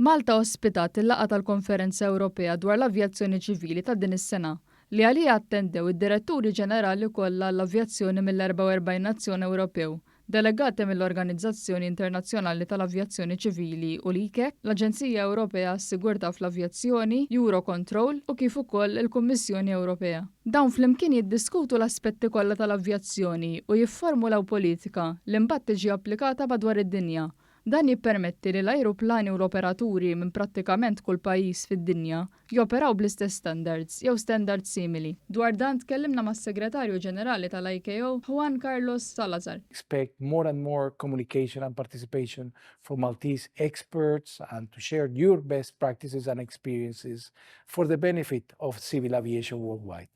Malta ospitat il-laqgħa tal-Konferenza Ewropea dwar l-Avjazzjoni Ċivili ta' din is-sena, li għaliha attendew id-Diretturi Ġenerali kollha għall-Avjazzjoni mill-44 nazzjon Ewropew, delegati mill-Organizzazzjoni Internazzjonali tal-Avjazzjoni Ċivili u l-ICAC, l-Aġenzija Ewropea għas-Sigurtà fl-Avjazzjoni, Eurocontrol, u kif ukoll il-Kummissjoni Ewropea. Dawn flimkien jiddiskutu l-aspetti kollha tal-avjazzjoni u jifformulaw politika li mbagħad tiġi applikata madwar id-dinja. Dan jippermetti li l-ajruplani u l-operaturi minn prattikament kull pajjiż fid-dinja joperaw bl-istess standards jew standards simili. Dwar dan tkellimna mas-Segretarju Ġenerali tal-ICAO, Juan Carlos Salazar. Expect more and more communication and participation from Maltese experts and to share your best practices and experiences for the benefit of civil aviation worldwide.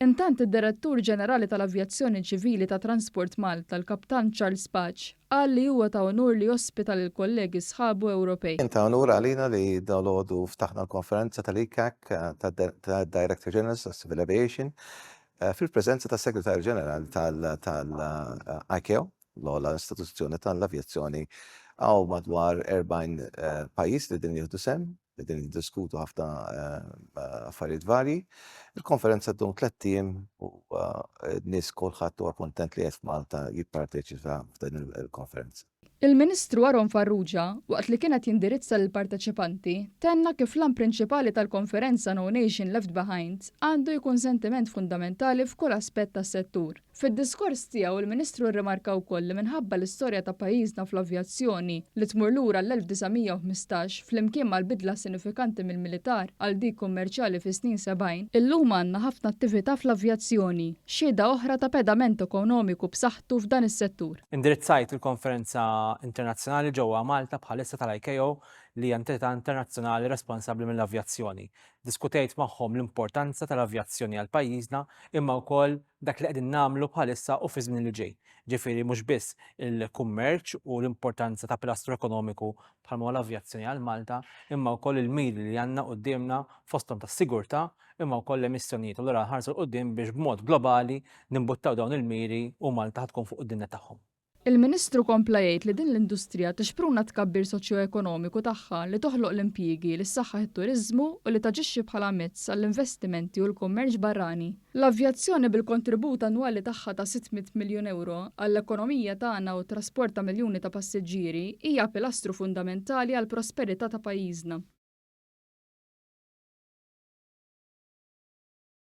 Intant id-Direttur Ġenerali tal-Avjazzjoni Ċivili ta' Transport Malta, l-Kaptan Charles Pace, qal li huwa ta' unur li jospita lill-kollegi sħabu Ewropej. Kien ta' unur għalina li dalgħodu ftaħna l-konferenza tal-ICAC tad-Director Generals of Civil Aviation fil-preżenza tas-Segretarju Ġenerali tal-ICAO, l-ogħla istituzzjoni tal-avjazzjoni. Hawn madwar 40 pajjiż li din jieħdu sehem, qegħdin jiddiskutu ħafna affarijiet varji. Il-konferenza ddum tlett ijiem u n-nies kulħadd huwa kuntent li qed f'Malta jipparteċipa f'din il-konferenza. Il-Ministru Aaron Farrugia, waqt li kien qed jindirizza lill-parteċipanti, tenna kif l-għan prinċipali tal-konferenza No Nation Left Behind għandu jkun sentiment fundamentali f'kull aspett tas-settur. Fid-diskors tiegħu il-Ministru rrimarka wkoll li minħabba l-istorja ta' pajjiżna fl-avjazzjoni li tmur lura l-1915 flimkien mal-bidla sinifikanti mill-militar għal dik kummerċjali fis-snin 70, illum għandna ħafna attività fl-avjazzjoni, xhieda oħra ta' pedament ekonomiku b'saħħtu f'dan is-settur. Indirizzajt il-konferenza internazzjonali ġewwa Malta bħalissa tal-ICAO li hija entità internazzjonali responsabbli mill-avjazzjoni. Diskutejt magħhom l-importanza tal-avjazzjoni għal pajjiżna imma wkoll dak li qegħdin nagħmlu bħalissa u fiż-żmien li ġej. Ġifieri mhux biss il-kummerċ u l-importanza ta' pilastru ekonomiku bħalma huwa l-avjazzjoni għal Malta, imma wkoll il-miri li għandna quddiemna fosthom tas-sigurtà imma wkoll l-emissjonijiet. Allura nħarsu 'l quddiem biex b'mod globali nimbuttaw dawn il-miri u Malta ħa tkun fuq quddiem nett tagħhom. Il-Ministru kompla jgħid li din l-industrija tixpruna t-tkabbir soċjoekonomiku tagħha, li toħloq l-impjiegi, li ssaħħaħ it-turiżmu u li taġixxi bħala mezz għall-investimenti u l-kummerċ barrani. L-avjazzjoni bil-kontribut annwali tagħha ta' 600 miljun ewro għall-ekonomija tagħna u t-trasport ta' miljuni ta' passiġġieri hija pilastru fundamentali għall-prosperità ta' pajjiżna.